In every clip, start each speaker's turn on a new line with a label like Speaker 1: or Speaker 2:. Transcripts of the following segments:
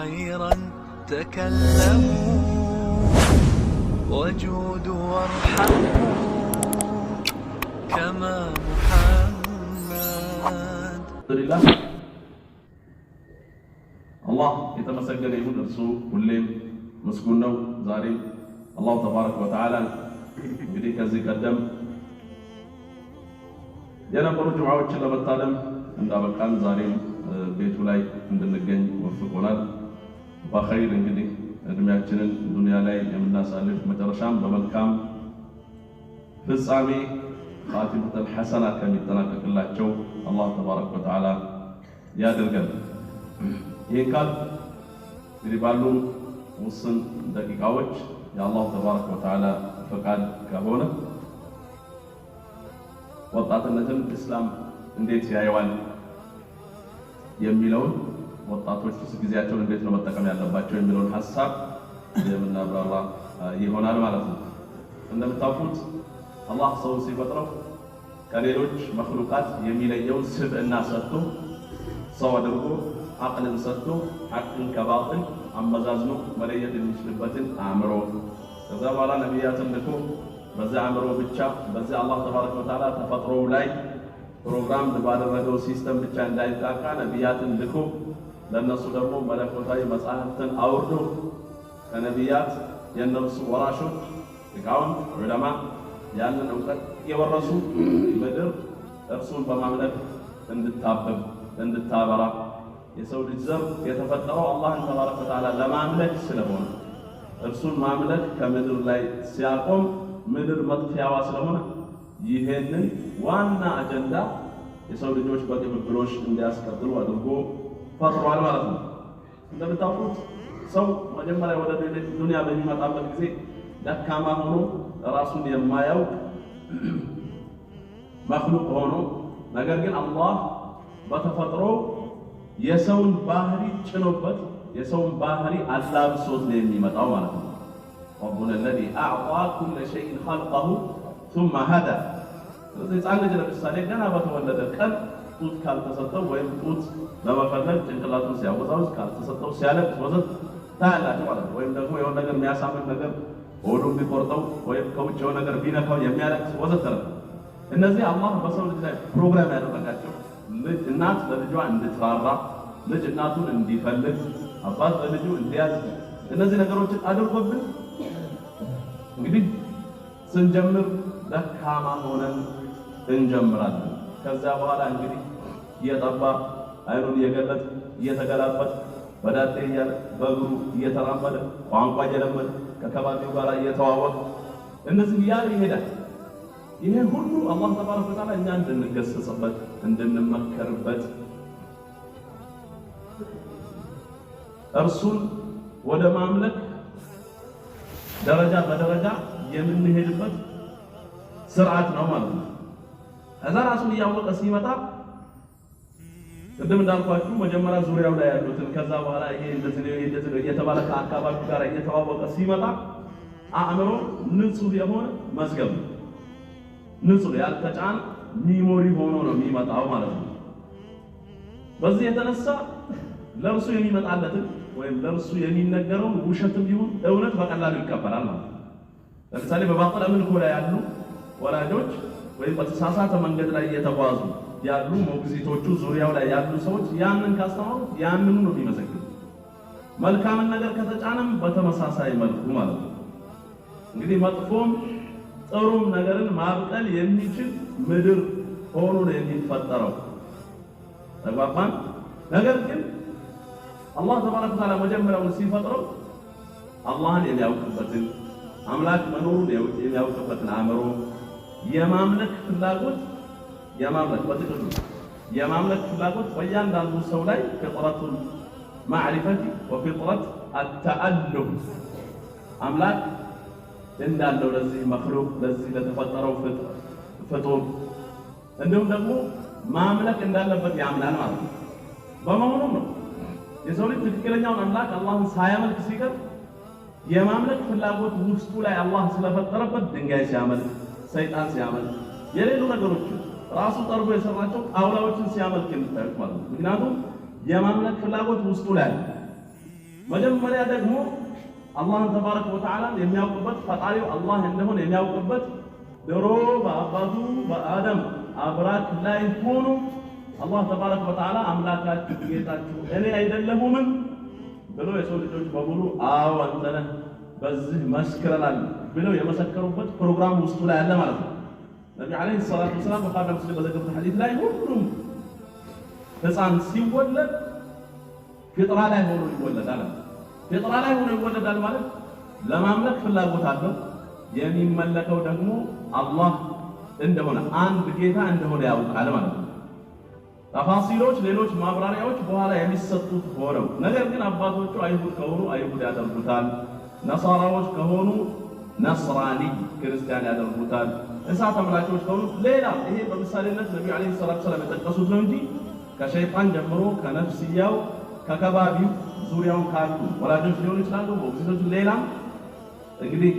Speaker 1: خيرا تكلموا وجودوا وارحموا كما محمد.
Speaker 2: አልሐምዱሊላህ፣ አላህ የተመሰገነ ይሁን። እርሱ ሁሌም ምስጉን ነው። ዛሬም አላሁ ተባረከ ወተዓላ እንግዲህ ከዚህ ቀደም የነበሩ ጁምዓዎችን ለመታደም እንዳበቃን ዛሬም ቤቱ ላይ እንድንገኝ ወፍቆናል። በኸይር እንግዲህ እድሜያችንን ዱንያ ላይ የምናሳልፍ፣ መጨረሻም በመልካም ፍጻሜ ኻቲመተል ሐሰና ከሚጠናቀቅላቸው አላህ ተባረከ ወተዓላ ያድርገን። ይህን ቃል እንግዲህ ባሉ ውስን ደቂቃዎች የአላሁ ተባረከ ወተዓላ ፈቃድ ከሆነ ወጣትነትን እስላም እንዴት ያየዋል የሚለውን፣ ወጣቶች ጊዜያቸውን እንዴት ነው መጠቀም ያለባቸው የሚለውን ሀሳብ የምናብራራ ይሆናል ማለት ነው። እንደምታውቁት አላህ ሰውን ሲፈጥረው ከሌሎች መክሉቃት የሚለየውን ስብዕና ሰጥቶ፣ ሰው አድርጎ፣ አቅልን ሰጥቶ፣ ሐቅን ከባጥል አመዛዝኖ መለየት የሚችልበትን አእምሮ፣ ከዛ በኋላ ነቢያትን ልኮ በዚያ አእምሮ ብቻ፣ በዚያ አላህ ተባረከ ወተዓላ ተፈጥሮው ላይ ፕሮግራም ባደረገው system ብቻ እንዳይብቃቃ ነቢያትን ልኮ፣ ለእነሱ ደግሞ መለኮታዊ መጽሐፍትን አውርዶ፣ ከነቢያት የእነርሱ ወራሾች ሊቃውንት ዑለማ ያንን እውቀት የወረሱ ምድር እርሱን በማምለክ እንድታብብ፣ እንድታበራ፣ የሰው ልጅ ዘር የተፈጠረው አላህን ተባረከ ወተዓላ ለማምለክ ስለሆነ እርሱን ማምለክ ከምድር ላይ ሲያቆም ምድር መጥፊያዋ ስለሆነ ይሄንን ዋና አጀንዳ የሰው ልጆች በቅብብሎሽ እንዲያስቀጥሉ አድርጎ ፈጥሯል ማለት ነው። እንደምታውቁት ሰው መጀመሪያ ወደ ዱንያ በሚመጣበት ጊዜ ደካማ ሆኖ፣ ራሱን የማያውቅ መክሉቅ ሆኖ፣ ነገር ግን አላህ በተፈጥሮ የሰውን ባህሪ ጭኖበት፣ የሰውን ባህሪ አላብሶት ነው የሚመጣው ማለት ነው። ረቡና አለዚ አዕጣ ኩለ ሸይን ኸልቀሁ ሱመ ሀዳ። ስለዚህ ህፃን ልጅ ለምሳሌ ገና በተወለደ ቀን ጡት ካልተሰጠው ወይም ጡት ለመፈለግ ጭንቅላቱን ሲያወዛውዝ፣ ካልተሰጠው ሲያለቅስ ወዘት ታያላችሁ ማለት ነው። ወይም ደግሞ የሆነ ነገር የሚያሳምን ነገር ሆዱን ቢቆርጠው ወይም ከውጭ የሆነ ነገር ቢነካው የሚያለቅስ ወዘተረፈ። እነዚህ አላህ በሰው ልጅ ላይ ፕሮግራም ያደረጋቸው፣ ልጅ እናት ለልጇ እንድትራራ፣ ልጅ እናቱን እንዲፈልግ፣ አባት ለልጁ እንዲያዝ፣ እነዚህ ነገሮችን አድርጎብን እንግዲህ ስንጀምር ደካማ ሆነን እንጀምራለን። ከዚያ በኋላ እንግዲህ እየጠባ፣ አይኑን እየገለጠ፣ እየተገላበጠ፣ በዳዴ እያለ፣ በእግሩ እየተራመደ፣ ቋንቋ እየለመደ፣ ከከባቢው ጋር እየተዋወቀ እንደዚህ እያለ ይሄዳል። ይሄ ሁሉ አላህ ተባረከ ወተዓላ እኛ እንድንገሰጽበት፣ እንድንመከርበት፣ እርሱን ወደ ማምለክ ደረጃ በደረጃ የምንሄድበት ስርዓት ነው ማለት ነው። ከዛ ራሱን እያወቀ ሲመጣ ቅድም እንዳልኳችሁ መጀመሪያ ዙሪያው ላይ ያሉትን፣ ከዛ በኋላ ይሄ እንደዚህ ነው፣ ይሄ እንደዚህ ነው እየተባለ ከአካባቢው ጋር እየተዋወቀ ሲመጣ አእምሮ ንጹህ የሆነ መዝገብ ነው። ንጹህ ያልተጫነ memory ሆኖ ነው የሚመጣው ማለት ነው። በዚህ የተነሳ ለእርሱ የሚመጣለትን ወይም ለእርሱ የሚነገረውን ውሸትም ይሁን እውነት በቀላሉ ይቀበላል ማለት ነው። ለምሳሌ በባጥል አምልኮ ላይ ያሉ ወላጆች ወይም በተሳሳተ መንገድ ላይ እየተጓዙ ያሉ ሞግዚቶቹ፣ ዙሪያው ላይ ያሉ ሰዎች ያንን ካስተማሩት ያንኑ ነው የሚመዘግብ። መልካምን ነገር ከተጫነም በተመሳሳይ መልኩ ማለት ነው። እንግዲህ መጥፎም ጥሩም ነገርን ማብቀል የሚችል ምድር ሆኖ ነው የሚፈጠረው። ተግባባን? ነገር ግን አላህ ተባረከ ወተዓላ መጀመሪያውን ሲፈጥረው አላህን የሚያውቅበትን፣ አምላክ መኖሩን የሚያውቅበትን አእምሮ፣ የማምለክ ፍላጎት፣ የማምለክ በጥቅሉ የማምለክ ፍላጎት በእያንዳንዱ ሰው ላይ ፍጥረቱል ማዕሪፈቲ ወፍጥረት አተአሉህ፣ አምላክ እንዳለው ለዚህ መክሉቅ፣ ለዚህ ለተፈጠረው ፍጡር፣ እንዲሁም ደግሞ ማምለክ እንዳለበት ያምናል ማለት ነው። በመሆኑም ነው የሰው ልጅ ትክክለኛውን አምላክ አላህን ሳያመልክ ሲቀር የማምለክ ፍላጎት ውስጡ ላይ አላህ ስለፈጠረበት ድንጋይ ሲያመልክ፣ ሰይጣን ሲያመልክ፣ የሌሉ ነገሮችን ራሱ ጠርጎ የሰራቸው ጣውላዎችን ሲያመልክ የምታዩት ማለት ነው። ምክንያቱም የማምለክ ፍላጎት ውስጡ ላይ አለ። መጀመሪያ ደግሞ አላህን ተባረከ ወተዓላ የሚያውቅበት ፈጣሪው አላህ እንደሆነ የሚያውቅበት ድሮ በአባቱ በአደም አብራክ ላይ ሆኖ አላህ ተባረከ ወተዓላ አምላካችሁ ጌታችሁ እኔ አይደለሁምን ብሎ የሰው ልጆች በሙሉ አዎ አንተ ነህ በዚህ መስክረናል ብለው የመሰከሩበት ፕሮግራም ውስጡ ላይ አለ ማለት ነው። ነቢ ዓለይሂ ሰላቱ ወሰላም ቡኻሪና ሙስሊም በዘገቡት ሐዲስ ላይ ሁሉም ሕፃን ሲወለድ ፊጥራ ላይ ሆኖ ይወለዳል። ፊጥራ ላይ ሆኖ ይወለዳል ማለት ለማምለክ ፍላጎት አለው። የሚመለከው ደግሞ አላህ እንደሆነ አንድ ጌታ እንደሆነ ያውቃል ማለት ነው። ተፋሲሎች፣ ሌሎች ማብራሪያዎች በኋላ የሚሰጡት ሆነው ነገር ግን አባቶቹ አይሁድ ከሆኑ አይሁድ ያደርጉታል፣ ነሳራዎች ከሆኑ ነስራኒ ክርስቲያን ያደርጉታል፣ እሳት አምላኪዎች ከሆኑ ሌላ። ይሄ በምሳሌነት ነቢዩ ዓለይሂ ሰላቱ ወሰላም የጠቀሱት ነው እንጂ ከሸይጣን ጀምሮ ከነፍስያው ከከባቢው ዙሪያውን ካሉ ወላጆች ሊሆኑ ይችላሉ፣ ሞግዚቶች፣ ሌላም እንግዲህ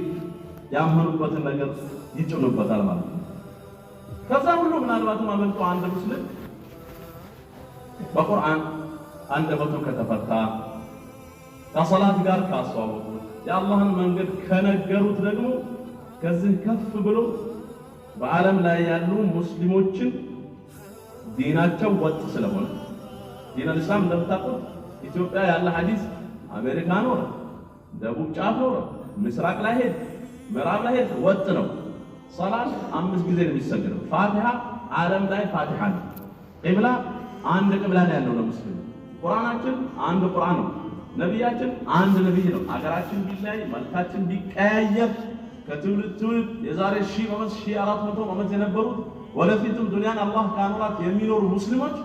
Speaker 2: ያመኑበትን ነገር ይጭኑበታል ማለት ነው። ከዛ ሁሉ ምናልባትም አመልጦ አንድ ሙስሊም በቁርአን አንደበቱ ከተፈታ ከሰላት ጋር ካስተዋወቁት የአላህን መንገድ ከነገሩት ደግሞ ከዚህ ከፍ ብሎ በዓለም ላይ ያሉ ሙስሊሞችን ዲናቸው ወጥ ስለሆነ ዲን አልእስላም እንደምታውቁት ኢትዮጵያ ያለ ሐዲስ አሜሪካ ኖረ፣ ደቡብ ጫፍ ኖረ፣ ምስራቅ ላይ ሄድ፣ ምዕራብ ላይ ሄድ ወጥ ነው። ሰላት 5 ጊዜ ነው የሚሰገደው። ፋቲሃ ዓለም ላይ ፋቲሃ ነው። ቂብላ አንድ ቂብላ ነው ያለው ለሙስሊሙ። ቁርአናችን አንድ ቁርአን ነው። ነቢያችን አንድ ነቢይ ነው። አገራችን ቢለያይ መልካችን ቢቀያየር ከትውልድ ትውልድ የዛሬ 1000 ዓመት 1400 ዓመት የነበሩት ወደፊትም ዱንያን አላህ ካኖራት የሚኖሩ ሙስሊሞች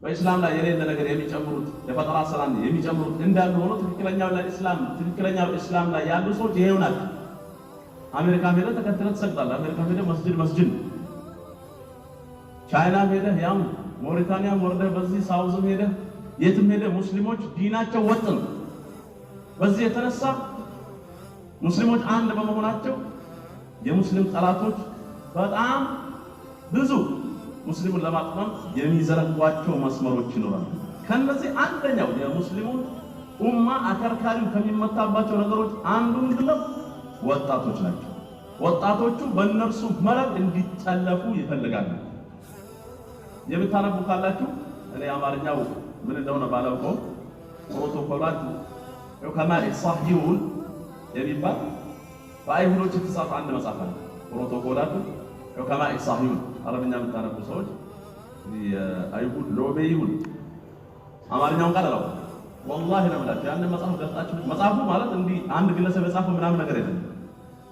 Speaker 2: በኢስላም ላይ የሌለ ነገር የሚጨምሩት የፈጠራ ስራን የሚጨምሩት እንዳሉ ሆኖ ትክክለኛው ለኢስላም ትክክለኛው እስላም ላይ ያሉ ሰዎች ይሄው ናቸው። አሜሪካ ሄደህ ተከትለህ ትሰግዳለህ። አሜሪካ ሄደህ መስጂድ መስጂድ፣ ቻይናም ሄደህ ያም፣ ሞሪታኒያም ወርደህ በዚህ ሳውዝም ሄደህ የትም ሄደህ ሙስሊሞች ዲናቸው ወጥ ነው። በዚህ የተነሳ ሙስሊሞች አንድ በመሆናቸው የሙስሊም ጠላቶች በጣም ብዙ ሙስሊሙን ለማጥመም የሚዘረጓቸው መስመሮች ይኖራሉ። ከነዚህ አንደኛው የሙስሊሙን ኡማ አከርካሪው ከሚመታባቸው ነገሮች አንዱ ምንድነው? ወጣቶች ናቸው። ወጣቶቹ በእነርሱ መረብ እንዲጠለፉ ይፈልጋሉ። የምታነቡ ካላችሁ እኔ አማርኛው ምን እንደሆነ ባላውቀው ፕሮቶኮላት ዑከማኢ ሳሂውን የሚባል በአይሁዶች የተጻፈ አንድ መጽሐፍ አለ። ፕሮቶኮላት ዑከማኢ ሳሂውን አረብኛ የምታነቡ ሰዎች የአይሁድ ሎቤ ይሁን አማርኛውን ቃል አላውቅም። ወላሂ ነው የምላችሁ። ያንን መጽሐፍ ገልጣችሁ መጽሐፉ ማለት እንዲህ አንድ ግለሰብ የጻፈው ምናምን ነገር የለም።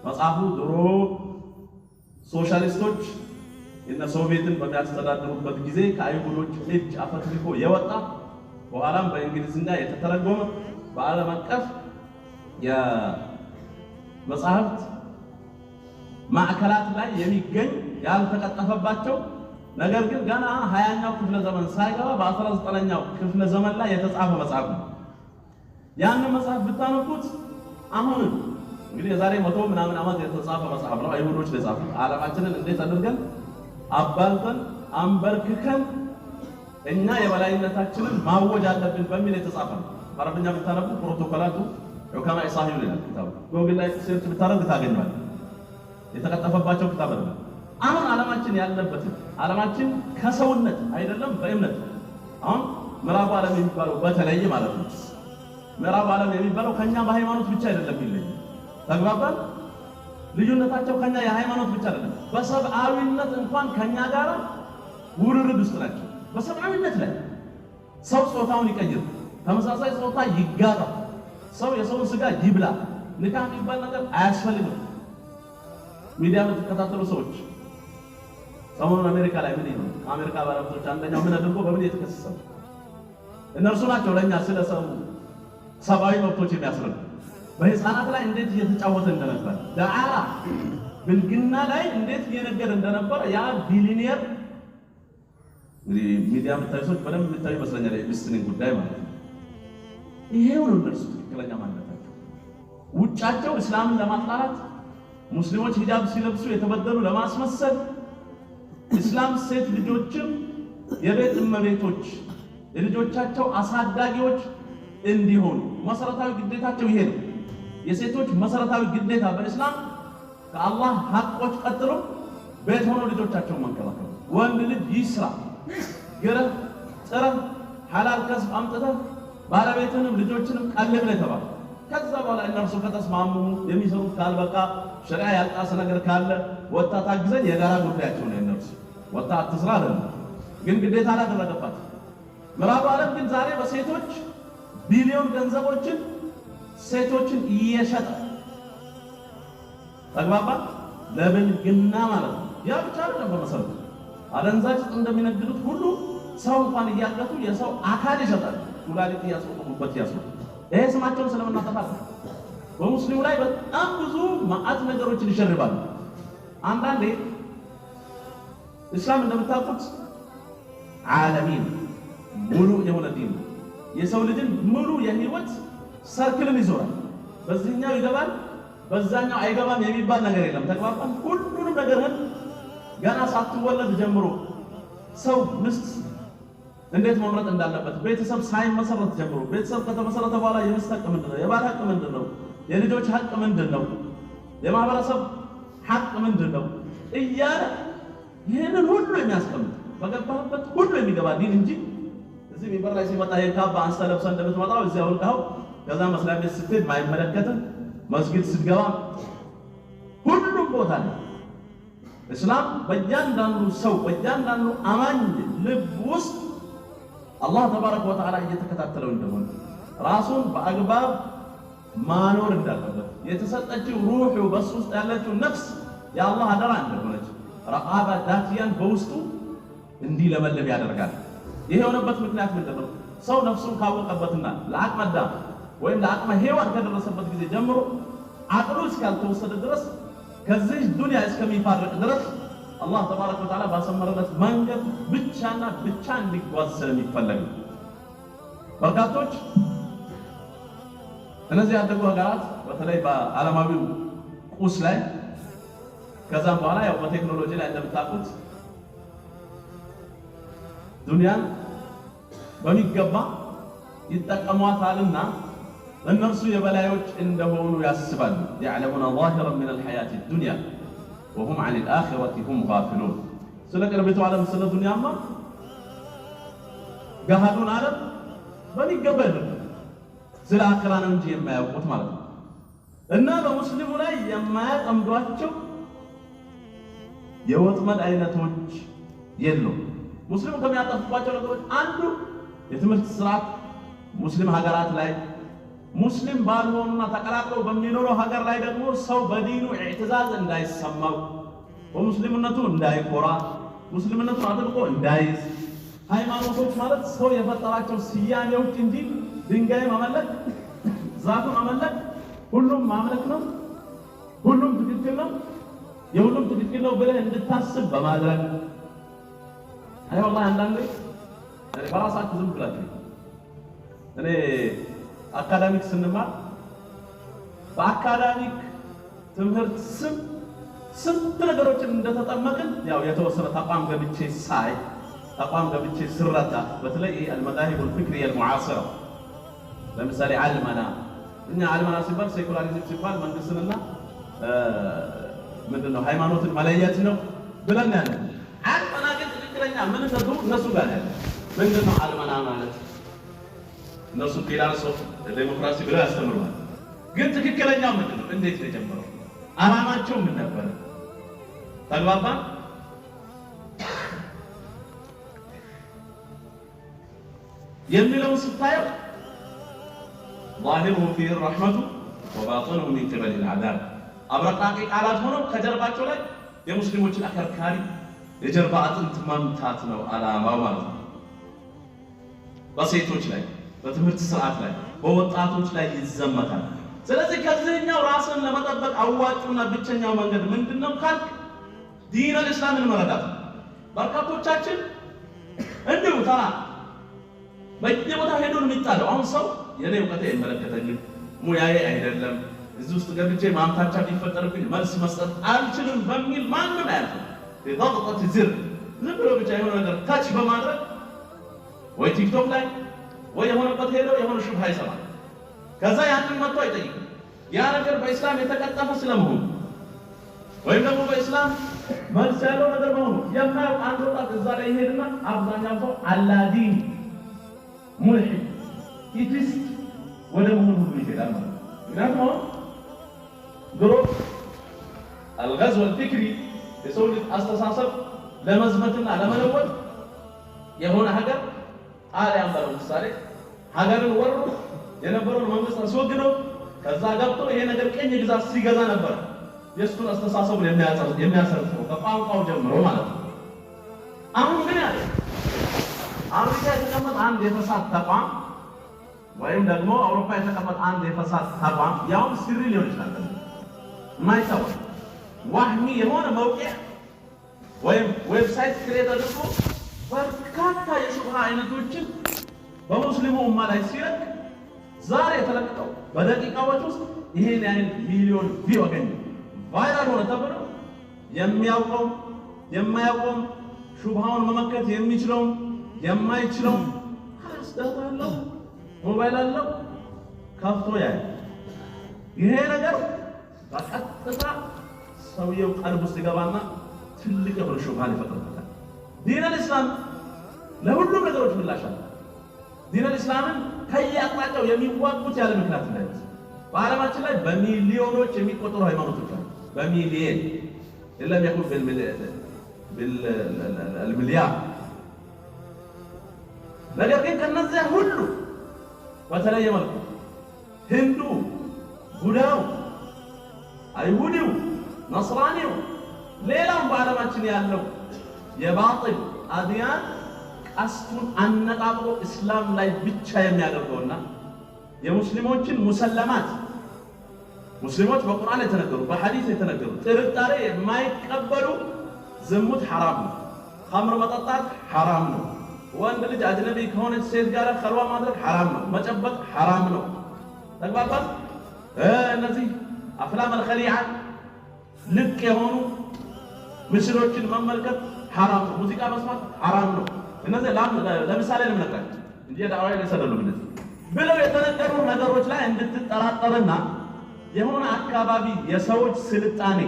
Speaker 2: መጽሐፉ ድሮ ሶሻሊስቶች እነ ሶቪየትን በሚያስተዳድሩበት ጊዜ ከአይሁዶች እጅ አፈትልኮ የወጣ በኋላም በእንግሊዝኛ የተተረጎመ በዓለም አቀፍ የመጽሐፍት ማዕከላት ላይ የሚገኝ ያልተቀጠፈባቸው ነገር ግን ገና 20ኛው ክፍለ ዘመን ሳይገባ በ19ኛው ክፍለ ዘመን ላይ የተጻፈ መጽሐፍ ነው። ያንን መጽሐፍ ብታነቡት አሁን እንግዲህ የዛሬ 100 ምናምን ዓመት የተጻፈ መጽሐፍ ነው። አይሁዶች የጻፉት ዓለማችንን እንዴት አድርገን አባልተን አንበርክከን እኛ የበላይነታችንን ማወጅ አለብን በሚል የተጻፈ ነው። በአረብኛ ብታነቡ ፕሮቶኮላቱ ዑከማኢ ሳሂውን ይላል ኪታቡ። ጎግል ላይ search ብታደርግ ታገኘዋለህ። የተቀጠፈባቸው ኪታብ አይደለም። አሁን ዓለማችን ያለበትን ዓለማችን ከሰውነት አይደለም በእምነት አሁን ምዕራቡ ዓለም የሚባለው በተለይ ማለት ነው። ምዕራቡ ዓለም የሚባለው ከኛ በሃይማኖት ብቻ አይደለም የሚለይ ተግባባን። ልዩነታቸው ከኛ የሃይማኖት ብቻ አይደለም፣ በሰብአዊነት እንኳን ከኛ ጋር ውርርድ ውስጥ ናቸው። በሰብአዊነት ላይ ሰው ጾታውን ይቀይር፣ ተመሳሳይ ጾታ ይጋባ፣ ሰው የሰውን ስጋ ይብላ፣ ንካህ የሚባል ነገር አያስፈልግም። ሚዲያ የምትከታተሉ ሰዎች ሰሞኑን አሜሪካ ላይ ምን ይሆን? ከአሜሪካ ባለሀብቶች አንደኛው ምን አድርጎ በምን የተከሰሰ? እነርሱ ናቸው ለኛ ስለ ሰው ሰብአዊ መብቶች የሚያስረዱ። በህፃናት ላይ እንዴት እየተጫወተ እንደነበር፣ ደዓራ ብልግና ላይ እንዴት እየነገደ እንደነበረ ያ ቢሊኒየር እንግዲህ ሚዲያ የምታዩ ሰዎች በደንብ የምታዩ ይመስለኛል የኤፕስቲንን ጉዳይ ማለት ነው። ይሄው ነው እነርሱ ትክክለኛ ማንነታቸው። ውጫቸው እስላምን ለማጥላላት ሙስሊሞች ሂጃብ ሲለብሱ የተበደሉ ለማስመሰል እስላም ሴት ልጆችም የቤት እመቤቶች የልጆቻቸው አሳዳጊዎች እንዲሆኑ መሰረታዊ ግዴታቸው ይሄ ነው። የሴቶች መሰረታዊ ግዴታ በእስላም ከአላህ ሐቆች ቀጥሎ ቤት ሆኖ ልጆቻቸውን መንከባከብ። ወንድ ልጅ ይስራ፣ ግረህ ጥረህ ሐላል ከስብ አምጥተህ ባለቤትንም ልጆችንም ቀልብ ነው የተባለው። ከዛ በኋላ እነርሱ ከተስማሙ የሚሰሩት ካልበቃ ሸሪዓ ያልጣሰ ነገር ካለ ወጣ ታግዘን የጋራ ጉዳያቸው ነው። እነርሱ ወጣ አትስራ አይደለም፣ ግን ግዴታ አላደረገባት። ምዕራቡ ዓለም ግን ዛሬ በሴቶች ቢሊዮን ገንዘቦችን ሴቶችን እየሸጠ ተግባባ ለብልግና ማለት ነው። ያ ብቻ አይደለም። በመሰረቱ አደንዛዥ ዕፅ እንደሚነግዱት ሁሉ ሰው እንኳን እያገቱ የሰው አካል ይሸጣል። ኩላሊት እያስወጡበት እያስወጡ ይሄ ስማቸውን ስለምናጠፋ በሙስሊሙ ላይ በጣም ብዙ መዓት ነገሮችን ይሸርባሉ። አንዳንዴ እስላም እንደምታውቁት ዓለሚን ሙሉ የሆነ ዲን ነው። የሰው ልጅን ሙሉ የህይወት circle ን ይዞራል። በዚህኛው ይገባል፣ በዛኛው አይገባም የሚባል ነገር የለም። ተግባባን? ሁሉንም ነገርህን ገና ሳትወለድ ጀምሮ ሰው ምስት እንዴት መምረጥ እንዳለበት ቤተሰብ ሳይመሰረት ጀምሮ ቤተሰብ ከተመሰረተ በኋላ የሚስት ሐቅ ምንድን ነው? የባል ሐቅ ምንድን ነው? የልጆች ሐቅ ምንድን ነው? የማህበረሰብ ሐቅ ምንድን ነው? እያለ ይህንን ሁሉ የሚያስቀምጥ በገባህበት ሁሉ የሚገባ ዲን እንጂ እዚህ ሚንበር ላይ ሲመጣ የካባ አንስተ ለብሰህ እንደምትመጣው እዚያ አውልቀኸው ከዛ መስሪያ ቤት ስትሄድ ማይመለከትህ መስጊድ ስትገባ ሁሉም ቦታ ላይ እስላም በእያንዳንዱ ሰው በእያንዳንዱ አማኝ ልብ ውስጥ አላህ ተባረከ ወተዓላ እየተከታተለው እንደሆነ ራሱን በአግባብ ማኖር እንዳለበት የተሰጠችው ሩሑ በሱ ውስጥ ያለችው ነፍስ የአላህ አደራ እንደሆነች ረቃባ ዳትያን በውስጡ እንዲለመልም ያደርጋል። ይሄ የሆነበት ምክንያት ምንድን ነው? ሰው ነፍሱን ካወቀበትና ለአቅመ አዳም ወይም ለአቅመ ሔዋን ከደረሰበት ጊዜ ጀምሮ አቅሉ እስካልተወሰደ ድረስ ከዚህ ዱንያ እስከሚፋረቅ ድረስ አላህ ተባረከ ወተዓላ ባሰመረለት መንገድ ብቻና ብቻ እንዲጓዝ ስለሚፈለግ ነው። በርካቶች እነዚህ ያደጉ ሀገራት በተለይ በዓለማዊው ቁስ ላይ ከዛም በኋላ ያው በቴክኖሎጂ ላይ እንደምታውቁት ዱንያን በሚገባ ይጠቀሟታልና እነርሱ የበላዮች እንደሆኑ ያስባሉ። ያዕለሙነ ዛሂረን ሚነል ሐያቲ ዱንያ ወሁም ዐኒል አኺረቲ ሁም ጋፊሉን። ስለ ቅርቢቱ ዓለም ስለ ዱንያማ ገሃዱን ዓለም በሚገባ ይረዳሉ። ስለ አኺራ ነው እንጂ የማያውቁት ማለት ነው። እና በሙስሊሙ ላይ የማያጠምዷቸው የወጥመድ አይነቶች የሉም። ሙስሊሙ ከሚያጠፉባቸው ነገሮች አንዱ የትምህርት ስርዓት ሙስሊም ሀገራት ላይ ሙስሊም ባልሆኑና ተቀላቅለው በሚኖረው ሀገር ላይ ደግሞ ሰው በዲኑ ኢዕትዛዝ እንዳይሰማው በሙስሊምነቱ እንዳይኮራ ሙስሊምነቱን አጥብቆ እንዳይዝ ሃይማኖቶች ማለት ሰው የፈጠራቸው ስያሜዎች እንጂ ድንጋይ ማመለክ፣ ዛፍ ማመለክ ሁሉም ማምለክ ነው፣ ሁሉም ትክክል ነው፣ የሁሉም ትክክል ነው ብለህ እንድታስብ በማድረግ አይ ወላሂ አንዳንዴ በራሳችሁ ዝም ብላችሁ እኔ academic ስንማር በ academic ትምህርት ስም ስንት ነገሮችን እንደተጠመቅን ያው የተወሰነ ተቋም ገብቼ ሳይ ተቋም ገብቼ ስረዳ በተለይ المذاهب الفكرية المعاصرة ለምሳሌ علمنة እኛ علمنة ሲባል secularism ሲባል መንግስትንና ምንድነው ሃይማኖትን መለየት ነው ብለን ያለ علمنة ግን ትክክለኛ ምንነቱ እነሱ ጋር ያለ ምንድነው علمنة ማለት? እነሱ pillars of democracy ብለው ያስተምሩናል። ግን ትክክለኛው ምንድነው? እንዴት ነው የጀመረው? አላማቸው ምን ነበረ? ተግባባን? የሚለውን ስታየው ظاهره فيه الرحمة وباطنه من قبل العذاب አብረቅራቂ ቃላት ሆነው ከጀርባቸው ላይ የሙስሊሞችን አከርካሪ የጀርባ አጥንት መምታት ነው አላማው ማለት ነው። በሴቶች ላይ፣ በትምህርት ስርዓት ላይ፣ በወጣቶች ላይ ይዘመታል። ስለዚህ ከዚህኛው ራስን ለመጠበቅ አዋጩና ብቸኛው መንገድ ምንድነው ካልክ ዲነል እስላምን መረዳት ነው። በርካቶቻችን እንዲሁ ተራ በየቦታው ሄዶ ነው የሚጣለው። አሁን ሰው የኔ እውቀቴ አይመለከተኝም፣ ሙያዬ አይደለም፣ እዚህ ውስጥ ገብቼ ማምታቻ ቢፈጠርብኝ መልስ መስጠት አልችልም በሚል ማንም አያልፍም። ضغطة زر ዝም ብሎ ብቻ የሆነ ነገር touch በማድረግ ወይ ቲክቶክ ላይ ወይ የሆነበት ሄዶ የሆነ ሹብሃ ይሰማል። ከዛ ያንን መጥቶ አይጠይቅም። ያ ነገር በኢስላም የተቀጠፈ ስለመሆኑ ወይም ደግሞ በኢስላም መልስ ያለው ነገር መሆኑ የማያውቅ አንድ ወጣት እዛ ላይ ይሄድና አብዛኛው ሰው አላዲን ሙልሂድ atheist ወደ መሆን ሁሉ ይሄዳል ማለት ነው። ምክንያቱም አሁን ድሮ الغزو الفكري የሰው ልጅ አስተሳሰብ ለመዝመትና ለመለወጥ የሆነ ሀገር ጣሊያን በለው ምሳሌ ሀገርን ወሮ የነበረውን መንግስት አስወግደው ከዛ ገብቶ ይሄ ነገር ቅኝ ግዛት ሲገዛ ነበር የእሱን አስተሳሰቡን የሚያሰርጸው ከቋንቋው ጀምሮ ማለት ነው። አሁን ግን ያለ አሜሪካ የተቀመጠ አንድ የፈሳድ ተቋም ወይም ደግሞ አውሮፓ የተቀመጠ አንድ የፈሳድ ተቋም ያውም سري ሊሆን ይችላል የማይታወቅ وهمي የሆነ موقع ወይም website create አድርጎ በርካታ የሹብሃ አይነቶችን በሙስሊሙ ኡማ ላይ ሲለቅ ዛሬ የተለቀቀው በደቂቃዎች ውስጥ ይሄን ያህል ሚሊዮን view አገኘ፣ viral ሆነ ተብሎ የሚያውቀው የማያውቀውም ሹብሃውን መመከት የሚችለውም የማይችለውም خلاص data አለው፣ ሞባይል አለው፣ ከፍቶ ያያል። ይሄ ነገር በቀጥታ ሰውየው ቀልብ ውስጥ ይገባና ትልቅ የሆነ ሹብሃን ይፈጥርበታል። ዲን አልኢስላም ለሁሉም ነገሮች ምላሽ አለ። ዲን አልኢስላምን ከየአቅጣጫው የሚዋጉት ያለ ምክንያት እንዳይመስል። በዓለማችን ላይ በሚሊዮኖች የሚቆጠሩ ሃይማኖቶች አሉ። በሚሊየን إن لم يكن بالمليار። ነገር ግን ከነዚያ ሁሉ በተለየ መልኩ ህንዱ፣ ቡዳው፣ አይሁዲው፣ ነስራኒው፣ ሌላም በዓለማችን ያለው የባጢል أديان ቀስቱን አነጣጥሮ እስላም ላይ ብቻ የሚያደርገውና የሙስሊሞችን مسلمات ሙስሊሞች በቁርአን የተነገሩ በሐዲስ የተነገሩ ጥርጣሬ የማይቀበሉ ዝሙት ሐራም ነው፣ ኸምር መጠጣት ሐራም ነው፣ ወንድ ልጅ አጅነቢ ከሆነች ሴት ጋር ኸልዋ ማድረግ ሐራም ነው፣ መጨበጥ ሐራም ነው። ተግባባን? እነዚህ أفلام الخليعة ልቅ የሆኑ ምስሎችን መመልከት ሐራም ነው፣ ሙዚቃ መስማት ሐራም ነው። እነዚህ ለምሳሌ ነው የምነግራቸው እንጂ ዳዕዋ ላይ አይደሉም። እነዚህ ብለው የተነገሩ ነገሮች ላይ እንድትጠራጠርና የሆነ አካባቢ የሰዎች ስልጣኔ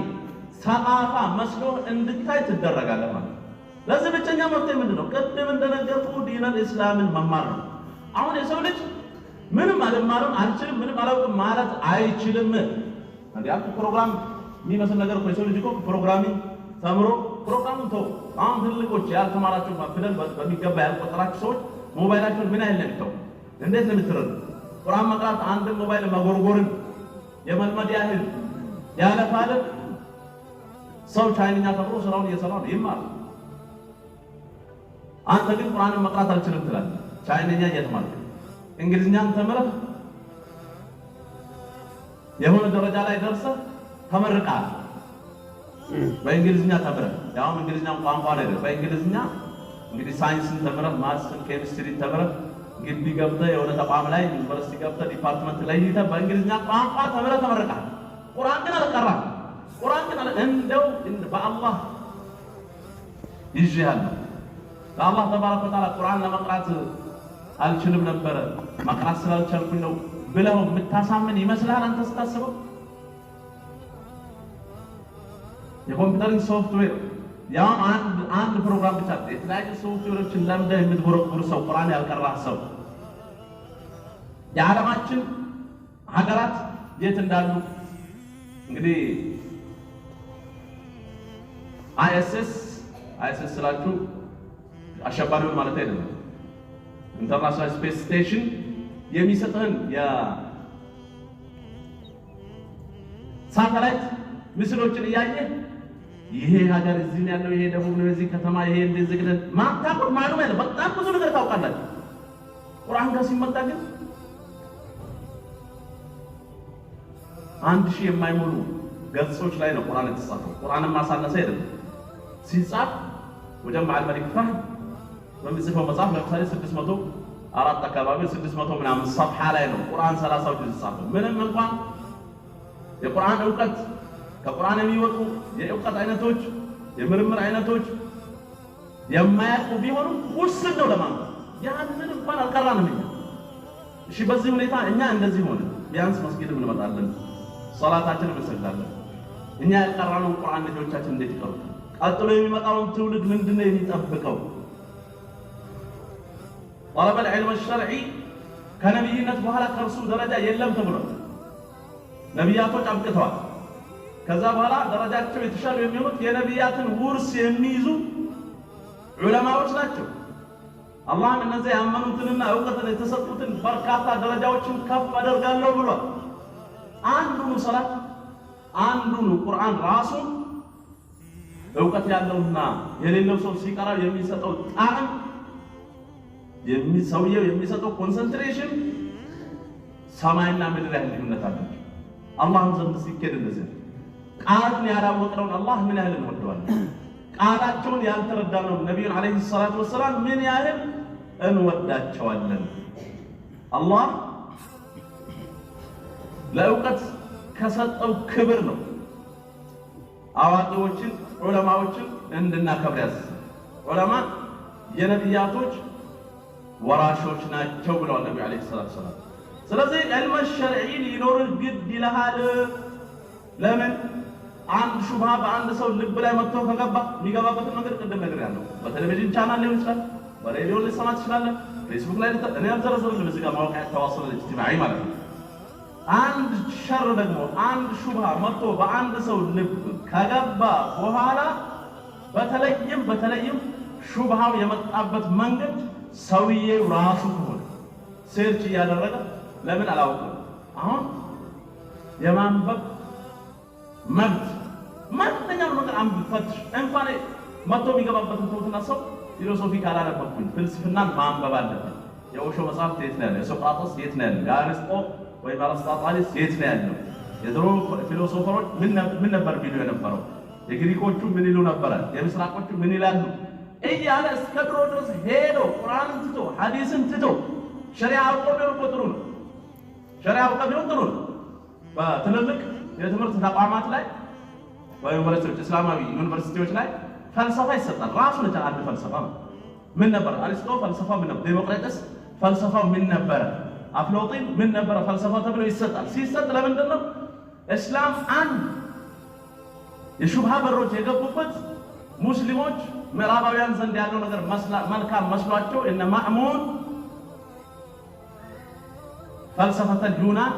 Speaker 2: ሰቃፋ መስሎ እንድታይ ትደረጋለህ ማለት ነው። ለዚህ ብቸኛ መፍትሄ ምንድን ነው? ቅድም እንደነገርኩህ ዲነል ኢስላምን መማር ነው። አሁን የሰው ልጅ ምንም አልማርም አልችልም ምንም አላውቅም ማለት አይችልም። እንዴ አንተ ፕሮግራም የሚመስል ነገር እኮ የሰው ልጅ እኮ programming ተምሮ ፕሮግራሙን ተው። አሁን ትልቆች ያልተማራችሁ ፊደል በሚገባ ያልቆጠራችሁ ሰዎች ሞባይላችሁን ምን ያህል ነው የምታውቁ? እንዴት ነው የምትረዱ? ቁርአን መቅራት አንድን ሞባይል መጎርጎርን የመልመድ ያህል ያለፋልን። ሰው ቻይንኛ ተምሮ ስራውን እየሰራ ነው ይማር። አንተ ግን ቁርአንን መቅራት አልችልም ትላለህ፣ ቻይንኛ እየተማርክ እንግሊዝኛን ተምረህ የሆነ ደረጃ ላይ ደርሰህ ተመርቀሃል። በእንግሊዝኛ ተምረህ ያውም እንግሊዝኛ ቋንቋ አይደለም፣ በእንግሊዝኛ እንግዲህ ሳይንስን ተምረህ maths ን፣ ኬሚስትሪን ተምረህ ግቢ ገብተህ የሆነ ተቋም ላይ ዩኒቨርሲቲ ገብተህ department ለይተህ በእንግሊዝኛ ቋንቋ ተምረህ ተመርቀሃል። ቁርአን ግን አልቀራህም። ቁርአን ግን እንደው በአላህ ይዤሃለሁ በአላህ ተባረከ ወተዓላ ቁርአን ለመቅራት አልችልም ነበረ መቅራት ስላልቻልኩኝ ነው ብለው የምታሳምን ይመስልሃል? አንተ ስታስበው የኮምፒውተርን ሶፍትዌር ያውም አንድ ፕሮግራም ብቻ የተለያዩ ሶፍትዌሮችን ለምደህ የምትጎረጉር ሰው ቁርአን ያልቀራህ ሰው የዓለማችን ሀገራት የት እንዳሉ እንግዲህ ISS ISS ስላችሁ አሸባሪውን ማለት አይደለም። International Space Station የሚሰጥህን የሳተላይት ምስሎችን እያየህ ይሄ ሀገር እዚህ ነው ያለው፣ ይሄ ደቡብ ነው፣ የዚህ ከተማ ይሄ እንደዚህ ግን ማታውቁት معلومة ያለ በጣም ብዙ ነገር ታውቃላችሁ። ቁርአን ጋር ሲመጣ ግን 1000 የማይሞሉ ገጾች ላይ ነው ቁርአን የተጻፈው። ቁርአንን ማሳነሰ አይደለም። ሲጻፍ مجمع الملك فهد በሚጽፈው መጽሐፍ ለምሳሌ 604 አካባቢ 600 ምናምን صفحة ላይ ነው ቁርአን 30 ጁዝ የተጻፈው። ምንም እንኳን የቁርአን እውቀት ከቁርአን የሚወጡ የእውቀት አይነቶች የምርምር አይነቶች የማያውቁ ቢሆኑም ውስን ነው ለማንበብ። ያንን እንኳን አልቀራንም እኛ። እሺ በዚህ ሁኔታ እኛ እንደዚህ ሆነ፣ ቢያንስ መስጊድ እንመጣለን፣ ሶላታችንን እንሰግዳለን። እኛ ያልቀራነውን ቁርአን ልጆቻችን እንዴት ይቀሩታል? ቀጥሎ የሚመጣውን ትውልድ ምንድነው የሚጠብቀው? ጠለበል ዒልም ሸርዒ ከነቢይነት በኋላ ከእርሱ ደረጃ የለም ተብሏል። ነቢያቶች አብቅተዋል። ከዛ በኋላ ደረጃቸው የተሻሉ የሚሆኑት የነቢያትን ውርስ የሚይዙ ዑለማዎች ናቸው። አላህም እነዚያ ያመኑትንና እውቀትን የተሰጡትን በርካታ ደረጃዎችን ከፍ አደርጋለሁ ብሏል። አንዱኑ ሰላት አንዱኑ ቁርአን ራሱ እውቀት ያለውና የሌለው ሰው ሲቀራው የሚሰጠው ጣዕም፣ ሰውየው የሚሰጠው concentration ሰማይና ምድር ያህል ልዩነት አላቸው። አላህም ዘንድ ሲኬድ እንደዚህ ነው። ቃሉን ያላወቅነውን አላህ ምን ያህል እንወደዋለን? ቃላቸውን ያልተረዳነውን ነቢዩን عليه الصلاة والسلام ምን ያህል እንወዳቸዋለን? አላህ ለእውቀት ከሰጠው ክብር ነው አዋቂዎችን ዑለማዎችን እንድናከብር ያዘዘ። ዑለማ የነቢያቶች ወራሾች ናቸው ብለዋል ነቢዩ عليه الصلاة والسلام። ስለዚህ علم شرعي ሊኖርህ ግድ ይልሃል። ለምን አንድ ሹብሃ በአንድ ሰው ልብ ላይ መጥቶ ከገባ የሚገባበትን መንገድ ቅድም ነግሬሃለሁ። በቴሌቪዥን ቻናል ሊሆን ይችላል፣ በሬዲዮ ልትሰማ ትችላለህ፣ ፌስቡክ ላይ እኔ አልዘረዝርልህም እዚህ ጋር مواقع التواصل الاجتماعي ማለት ነው። አንድ ሸር ደግሞ አንድ ሹብሃ መጥቶ በአንድ ሰው ልብ ከገባ በኋላ በተለይም ሹብሃው የመጣበት መንገድ ሰውዬው ራሱ ከሆነ search እያደረገ ለምን አላውቅም፣ አሁን የማንበብ መብት ማንኛውም ነገር አንብብ፣ ፈትሽ። እንኳን መጥቶ የሚገባበትን ተውትና ሰው philosophy ካላነበብኩኝ ፍልስፍናን ማንበብ አለብን። የኦሾ መጽሐፍት የት ነው ያለው? የሶቅራጦስ የት ነው ያለው? የአርስጦ ወይም አርስጣጣሊስ የት ነው ያለው? የድሮ philosopher ኦች ምን ነበር ቢሉ የነበረው? የግሪኮቹ ምን ይሉ ነበረ? የምስራቆቹ ምን ይላሉ? እያለ እስከ ድሮ ድረስ ሄዶ ቁርአንን ትቶ ሐዲስን ትቶ ሸሪዓ አውቆ ቢሆን እኮ ጥሩ ነው። ሸሪዓ አውቆ ቢሆን ጥሩ ነው። በትልልቅ የትምህርት ተቋማት ላይ በዩኒቨርሲቲዎች፣ እስላማዊ ዩኒቨርሲቲዎች ላይ ፈልሰፋ ይሰጣል። ራሱን የቻለ አንድ ፈልሰፋ ነው። ምን ነበር አሪስቶ ፈልሰፋ ምን ነበር? ዴሞክራተስ ፈልሰፋው ምን ነበረ? አፍሎጢን ምን ነበረ ፈልሰፋው ተብሎ ይሰጣል። ሲሰጥ ለምንድን ነው? እስላም አንድ የሹብሃ በሮች የገቡበት ሙስሊሞች ምዕራባውያን ዘንድ ያለው ነገር መልካም መስሏቸው እነ ማእሙን ፈልሰፈተ ዩናን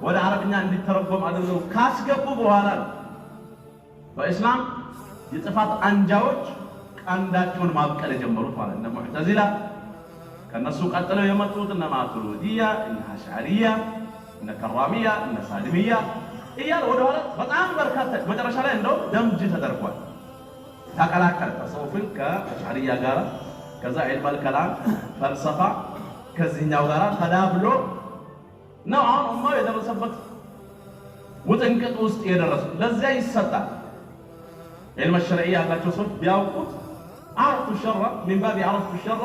Speaker 2: ወደ አረብኛ እንዲተረጎም አድርገው ካስገቡ በኋላ ነው በእስላም የጥፋት አንጃዎች ቀንዳቸውን ማብቀል የጀመሩት ማለት ነው። ሙዕተዚላ ከነሱ ቀጥለው የመጡት እነ ማቱሪዲያ፣ እነ አሽዓሪያ፣ እነ ከራሚያ፣ እነ ሳልሚያ እያለ ወደኋላ በጣም በርካታ መጨረሻ ላይ እንደውም ደምጅ ተደርጓል። ተቀላቀለ ተሰውፍን ከአሽዓሪያ ጋር፣ ከዛ ዒልመል ከላም ፈልሰፋ ከዚህኛው ጋር ተዳብሎ ነው አሁን ኡማው የደረሰበት ውጥንቅጥ ውስጥ የደረሰው። ለዚያ ይሰጣል። علم الشرعية ያላቸው ሰዎች ቢያውቁት عرفت الشر من باب عرفت الشر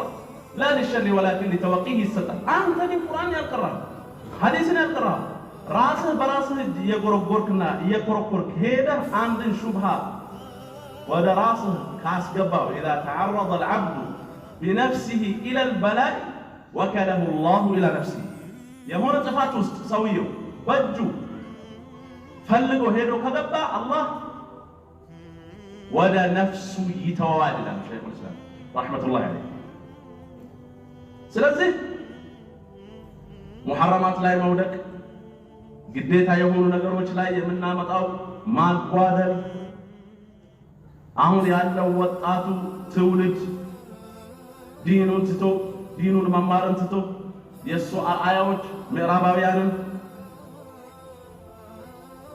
Speaker 2: لا للشر ولكن لتوقيه ይሰጣል። አንተ ግን ቁርአን ያልቀራህ ሐዲስን ያልቀራህ ራስህ በራስህ እጅ እየጎረጎርክና እየኮረኮርክ ሄደህ አንድን ሹብሃ ወደ ራስህ ካስገባው إذا تعرض العبد بنفسه إلى البلاء وكله الله إلى نفسه የሆነ ጥፋት ውስጥ ሰውየው በእጁ ፈልጎ ሄዶ ከገባ አላህ ወደ ነፍሱ ይተወዋል ይላል ሸይኹል ኢስላም رحمة الله عليه። ስለዚህ ሙሐረማት ላይ መውደቅ፣ ግዴታ የሆኑ ነገሮች ላይ የምናመጣው ማጓደል፣ አሁን ያለው ወጣቱ ትውልድ ዲኑን ትቶ ዲኑን መማርን ትቶ የእሱ አርአያዎች ምዕራባውያንን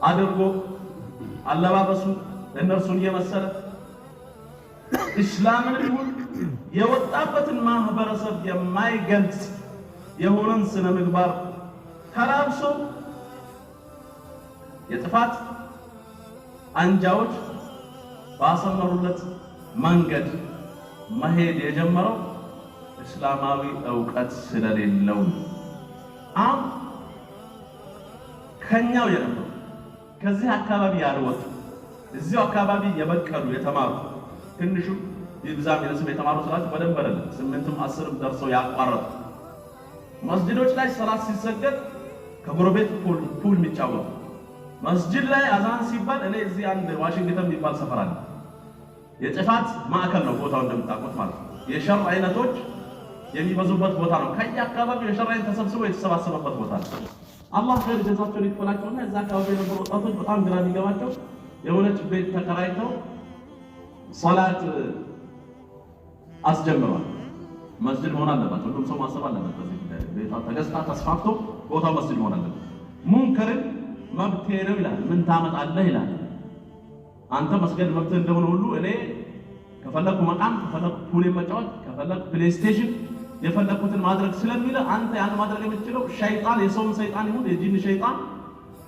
Speaker 2: አድርጎ አለባበሱ እነርሱን እየመሰለ እስላምን ይሁን የወጣበትን ማህበረሰብ የማይገልጽ የሆነን ስነ ምግባር ተላብሶ የጥፋት አንጃዎች ባሰመሩለት መንገድ መሄድ የጀመረው እስላማዊ እውቀት ስለሌለው ነው። አሁን ከኛው የነበሩ ከዚህ አካባቢ ያልወጡ እዚሁ አካባቢ የበቀሉ የተማሩ ትንሹ ይብዛም ይነስም የተማሩ ስላችሁ በደንብ አይደለም፣ 8ም 10ም ደርሰው ያቋረጡ መስጂዶች ላይ ሰላት ሲሰገድ ከጎረቤት pool የሚጫወቱ፣ መስጂድ ላይ አዛን ሲባል፣ እኔ እዚህ አንድ ዋሽንግተን የሚባል ሰፈር አለ። የጥፋት ማዕከል ነው ቦታው እንደምታውቁት ማለት ነው። የሸር አይነቶች የሚበዙበት ቦታ ነው። ከየአካባቢው የሸር አይነት ተሰብስቦ የተሰባሰበበት ቦታ ነው። አላህ ኸይር ጀዛቸውን ይክፈላቸውና እዛ አካባቢ የነበሩ ወጣቶች በጣም ግራ የሚገባቸው የሆነች ቤት ተከራይተው ሰላት አስጀምሯል። መስጂድ መሆን አለባት። ሁሉም ሰው ማሰብ አለበት። በዚህ ጉዳይ ቤቷ ተገዝታ ተስፋፍቶ ቦታው መስጂድ መሆን አለበት። ሙንከርን መብቴ ነው ይላል። ምን ታመጣለህ ይላል። አንተ መስገድ መብትህ እንደሆነ ሁሉ እኔ ከፈለኩ መቃም፣ ከፈለኩ pool መጫወት፣ ከፈለኩ PlayStation የፈለኩትን ማድረግ ስለሚል አንተ ያን ማድረግ የምትችለው ሸይጣን የሰውን ሰይጣን ይሁን የጂን ሸይጣን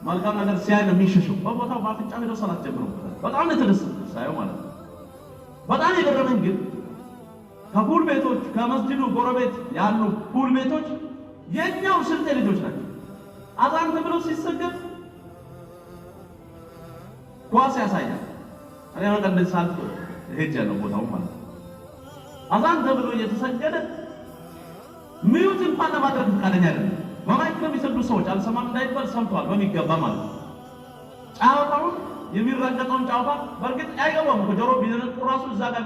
Speaker 2: መልካም ነገር ሲያይ ነው የሚሸሸው። በቦታው በአፍንጫ ሄደው ሰላት ጀምረውበታል። በጣም ነው የተደሰትኩት ሳየው ማለት ነው። በጣም የገረመኝ ግን ከ pool ቤቶች ከመስጂዱ ጎረቤት ያሉ pool ቤቶች የኛው ስልጤ ልጆች ናቸው። አዛን ተብሎ ሲሰገድ ኳስ ያሳያል። እኔ በቃ እንደዚህ ሳልፍ ሄጃለሁ ቦታው ማለት ነው። አዛን ተብሎ እየተሰገደ mute እንኳን ለማድረግ ፈቃደኛ አይደለም። በ mic ነው የሚሰግዱ ሰዎች አልሰማም እንዳይባል ሰምተዋል በሚገባ ማለት ነው። ጨዋታውን የሚረገጠውን ጨዋታ በእርግጥ አይገባም እኮ፣ ጆሮ ቢደነቁ ራሱ እዛ ጋር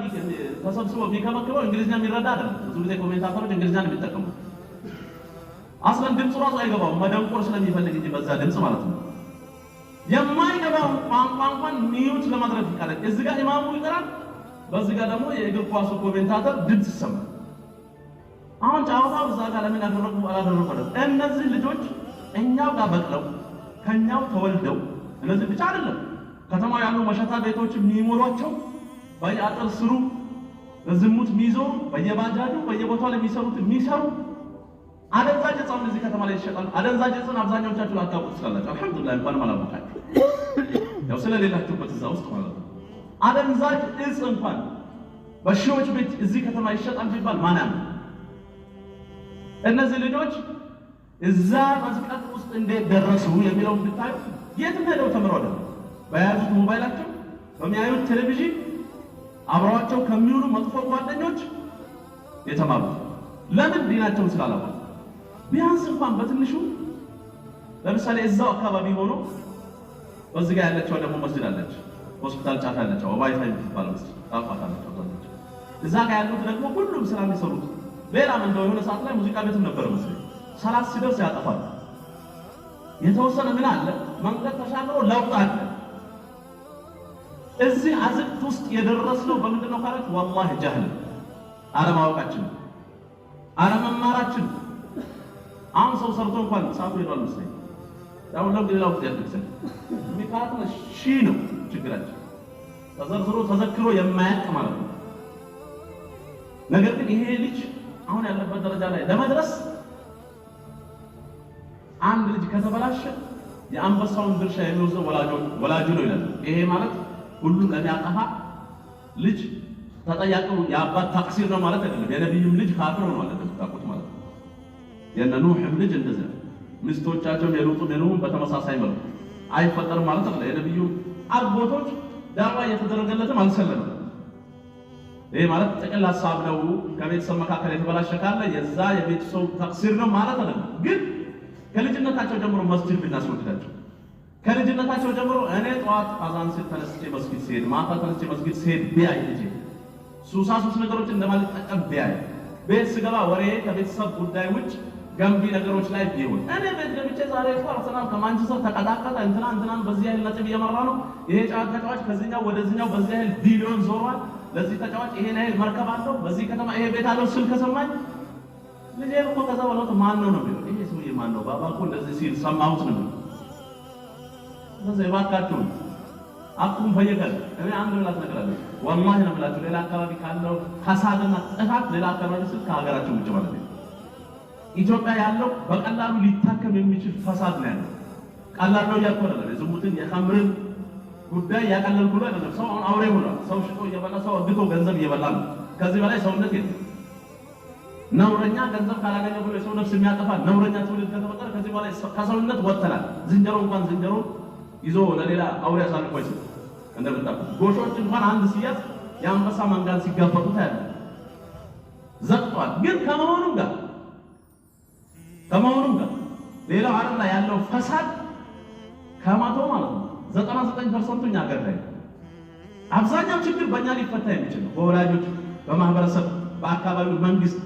Speaker 2: ተሰብስቦ የሚከመክበው እንግሊዝኛ የሚረዳ አይደለም። ብዙ ጊዜ commentator ኦች እንግሊዝኛ ነው የሚጠቀሙት። አስለን ድምፁ ራሱ አይገባውም መደንቆር ስለሚፈልግ እንጂ በዛ ድምፅ ማለት ነው። የማይገባውን ቋንቋ እንኳን mute ለማድረግ ፈቃደኛ፣ እዚህ ጋር ኢማሙ ይጠራል፣ በዚህ ጋር ደግሞ የእግር ኳሱ commentator ድምፅ ይሰማል። አሁን ጨዋታው እዛ ጋር ለምን አደረጉ አላደረጉ አይደለም። እነዚህ ልጆች እኛው ጋር በቅለው ከኛው ተወልደው፣ እነዚህ ብቻ አይደለም፣ ከተማ ያሉ መሸታ ቤቶች የሚሞሏቸው፣ በየአጥር ስሩ በዝሙት የሚዞሩ፣ በየባጃጁ በየቦታው ላይ የሚሰሩት የሚሰሩ፣ አደንዛዥ እጽ አሁን እዚህ ከተማ ላይ ይሸጣል። አደንዛዥ እጽን አብዛኛዎቻችሁ ላታውቁ ትችላላችሁ። አልሐምዱሊላህ እንኳንም አላወቃችሁ፣ ያው ስለሌላችሁበት እዛ ውስጥ ማለት ነው። አደንዛዥ እጽ እንኳን በሺዎች ቤት እዚህ ከተማ ይሸጣል ቢባል ማን ያምናል? እነዚህ ልጆች እዛ መዝቀጥ ውስጥ እንዴት ደረሱ የሚለውን ብታዩ የትም ሄደው ተምረው አይደለም። በያዙት ሞባይላቸው፣ በሚያዩት ቴሌቪዥን፣ አብረዋቸው ከሚውሉ መጥፎ ጓደኞች የተማሩት። ለምን? ዲናቸውን ስላላወቁ። ቢያንስ እንኳን በትንሹ ለምሳሌ እዛው አካባቢ ሆኖ በዚህ ጋር ያለችው ደግሞ መስጂድ አለች፣ ሆስፒታል ጫፍ ያለችው ዋይፋይ የምትባለው መስጂድ ታውቋታላችሁ አብዛኞቹ። እዛ ጋር ያሉት ደግሞ ሁሉም ስራ የሚሰሩት ሌላም እንደው የሆነ ሰዓት ላይ ሙዚቃ ቤትም ነበር መሰለኝ። ሰላት ሲደርስ ያጠፋል። የተወሰነ ምን አለ መንገድ ተሻግሮ ለውጥ አለ። እዚህ አዝቅት ውስጥ የደረስነው በምንድን ነው ካላችሁ፣ ወላሂ ጃህል አለማወቃችን፣ አለመማራችን። አሁን ሰው ሰርቶ እንኳን ሰዓቱ ሄዷል መሰለኝ። ያው ለው ሌላው ውስጥ ያደርሰን ሚቃት ሺህ ነው ችግራችን፣ ተዘርዝሮ ተዘክሮ የማያልቅ ማለት ነው። ነገር ግን ይሄ ልጅ አሁን ያለበት ደረጃ ላይ ለመድረስ አንድ ልጅ ከተበላሸ የአንበሳውን ድርሻ የሚወስደው ወላጁ ነው ይላል። ይሄ ማለት ሁሉም ለሚያጠፋ ልጅ ተጠያቂው የአባት ታቅሲር ነው ማለት አይደለም። የነቢዩም ልጅ ካፊር ሆኗል እንደምታውቁት ማለት ነው። የነ ኑህም ልጅ እንደዚያ፣ ሚስቶቻቸውም የሉጥም የኑህም በተመሳሳይ መልኩ አይፈጠርም ማለት አይደለም። የነቢዩ አጎቶች ዳዋ እየተደረገለትም አልሰለምም። ይሄ ማለት ጥቅል ሀሳብ ነው። ከቤተሰብ መካከል የተበላሸ ካለ የዛ የቤተሰቡ ተቅሲር ነው ማለት አይደለም። ግን ከልጅነታቸው ጀምሮ መስጂድ ብናስወድዳቸው፣ ከልጅነታቸው ጀምሮ እኔ ጠዋት አዛን ሲል ተነስቼ መስጊድ ሲሄድ፣ ማታ ተነስቼ መስጊድ ሲሄድ ቢያይ፣ ልጄ ሱሳ ሱስ ነገሮችን እንደማልጠቀም ቢያይ፣ ቤት ስገባ ወሬ ከቤተሰብ ጉዳይ ውጭ ገንቢ ነገሮች ላይ ቢሆን፣ እኔ ቤት ገብቼ ዛሬ እኮ አርሰናል ከማንቸስተር ተቀጣቀጠ፣ እንትና እንትናን በዚህ ያህል ነጥብ እየመራ ነው፣ ይሄ ተጫዋች ከዚህኛው ወደዚህኛው በዚህ ያህል ቢሊዮን ዞሯል፣ ለዚህ ተጫዋች ይሄን ያህል መርከብ አለው፣ በዚህ ከተማ ይሄ ቤት አለው ስል ከሰማኝ ልጄ እኮ ከዛ በኋላ ማን ነው ነው የሚለው። ይሄ ሰውዬ ማን ነው? ባባ እኮ እንደዚህ ሲል ሰማሁት ነው የሚለው። ስለዚህ እባካችሁን አቁም ፈየቀል። እኔ አንድ ምላት ነገር አለ፣ ወላሂ ነው የምላችሁ። ሌላ አካባቢ ካለው ፈሳድና ጥፋት፣ ሌላ አካባቢ ስል ከሀገራችን ውጭ ማለት ነው፣ ኢትዮጵያ ያለው በቀላሉ ሊታከም የሚችል ፈሳድ ነው ያለው። ቀላል ነው እያልኩ አይደለም። የዝሙትን የኸምርን ጉዳይ ያቀለልኩ ብሎ አይደለም። ሰው አሁን አውሬ ሆኗል። ሰው ሽጦ እየበላ፣ ሰው አግቶ ገንዘብ እየበላ ነው። ከዚህ በላይ ሰውነት የለም። ነውረኛ ገንዘብ ካላገኘ ብሎ የሰው ነፍስ የሚያጠፋ ነውረኛ ትውልድ ከተፈጠረ ከዚህ በኋላ ከሰውነት ወጥተናል። ዝንጀሮ እንኳን ዝንጀሮ ይዞ ለሌላ አውሬ አሳልፎ አይሰጥም። እንደምታውቁት ጎሾች እንኳን አንድ ሲያዝ የአንበሳ መንጋን ሲጋፈጡ ታያለህ። ዘግቷል። ግን ከመሆኑም ጋር ከመሆኑም ጋር ሌላው ዓለም ላይ ያለው ፈሳድ ከመቶ ማለት ነው 99% እኛ ሀገር ላይ ነው። አብዛኛው ችግር በእኛ ሊፈታ የሚችል ነው። በወላጆች፣ በማህበረሰብ፣ በአካባቢው መንግስት።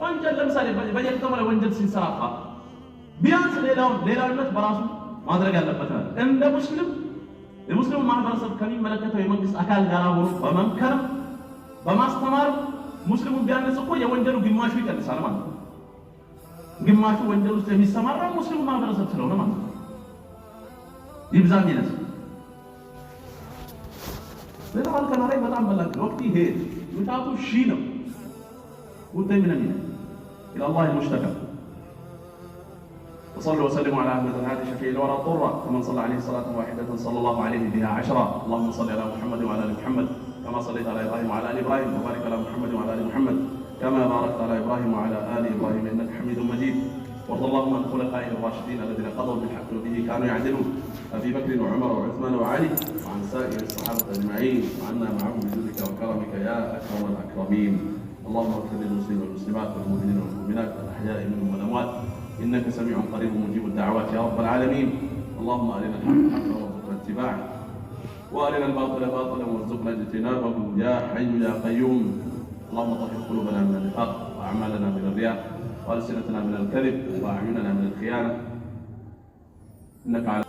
Speaker 2: ወንጀል ለምሳሌ በየከተማው ላይ ወንጀል ሲንሰራፋ ቢያንስ ሌላውነት በራሱ ማድረግ ያለበት ነው። እንደ ሙስሊም የሙስሊሙ ማህበረሰብ ከሚመለከተው የመንግስት አካል ጋር ሆኖ በመምከር በማስተማር ሙስሊሙን ቢያነጽ እኮ የወንጀሉ ግማሹ ይቀንሳል ማለት ነው። ግማሹ ወንጀል ውስጥ የሚሰማራው ሙስሊሙ ማህበረሰብ ስለሆነ ማለት ነው። ይብዛም ይነስ ሌላው አልከናላይ በጣም በላክ ወቅት ይሄ ምጣቱ ሺ ነው። ውጤ ምን ነው إلى الله المشتكى. وصلوا وسلموا على أحمد الهادي شفيع الورى طرا، ومن صلى عليه صلاة واحدة صلى الله عليه بها عشرا. اللهم صل على محمد وعلى آل محمد كما صليت على إبراهيم وعلى آل إبراهيم، وبارك على محمد وعلى آل محمد كما باركت على إبراهيم وعلى آل إبراهيم إنك حميد مجيد. وارض اللهم عن خلفائه الراشدين الذين قضوا بالحق وبه كانوا يعدلون، أبي بكر وعمر وعثمان وعلي، وعن سائر الصحابة أجمعين، وعنا معهم بجودك وكرمك يا أكرم الأكرمين. اللهم اغفر للمسلمين والمسلمات والمؤمنين والمؤمنات الأحياء منهم والأموات، إنك سميع قريب مجيب الدعوات يا رب العالمين. اللهم أرنا الحق حقا وارزقنا اتباعه، وأرنا الباطل باطلا وارزقنا اجتنابه يا حي يا قيوم. اللهم طهر قلوبنا من النفاق، وأعمالنا من الرياء، وألسنتنا من الكذب، وأعيننا من الخيانة، إنك على